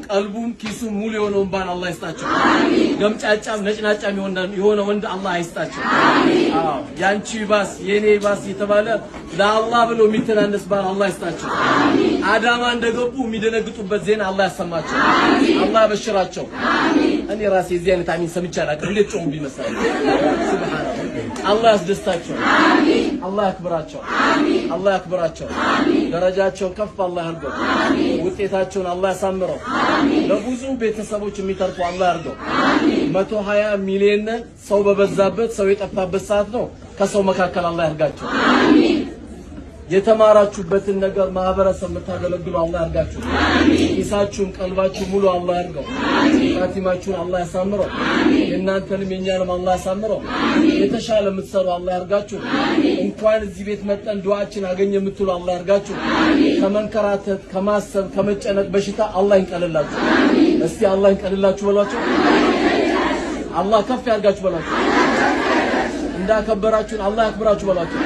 ቀልቡም ኪሱም ሙሉ የሆነውን ባል አላህ ይስጣቸው። ገምጫጫም ነጭናጫም የሆነ ወንድ አላህ አይስጣቸው። አዎ፣ ያንቺ ባስ የኔ ባስ የተባለ ለአላህ ብሎ የሚተናነስ ባል አላህ ይስጣቸው። አዳማ እንደገቡ የሚደነግጡበት ዜና አላህ ያሰማቸው። አላህ ያበሽራቸው። እኔ ራሴ የዚህ አይነት አሚን ሰምቼ አላውቅም። እንዴት ጮሁ ቢመሰለኝ። ሱብሃንአላህ። አላህ ያስደስታቸው። አላህ ያክብራቸው። አላህ ያክብራቸው። ደረጃቸውን ከፍ አላህ ያድርገው። ውጤታቸውን አላህ ያሳምረው። ለብዙ ቤተሰቦች የሚተርፉ አላህ ያድርገው። 120 ሚሊዮን ሰው በበዛበት፣ ሰው የጠፋበት ሰዓት ነው። ከሰው መካከል አላህ ያርጋቸው። የተማራችሁበትን ነገር ማህበረሰብ የምታገለግሉ አላህ ያርጋችሁ። ኪሳችሁም ቀልባችሁ ሙሉ አላህ ያርገው። ኻቲማችሁን አላህ ያሳምረው። የእናንተንም የእኛንም አላህ ያሳምረው። የተሻለ የምትሰሩ አላህ ያርጋችሁ። እንኳን እዚህ ቤት መጠን ዱዓችን አገኘ የምትሉ አላህ ያርጋችሁ። ከመንከራተት፣ ከማሰብ፣ ከመጨነቅ በሽታ አላህ ይንቀልላችሁ። እስቲ አላህ ይንቀልላችሁ በሏቸው። አላህ ከፍ ያርጋችሁ በሏቸው። እንዳከበራችሁን አላህ ያክብራችሁ በሏቸው።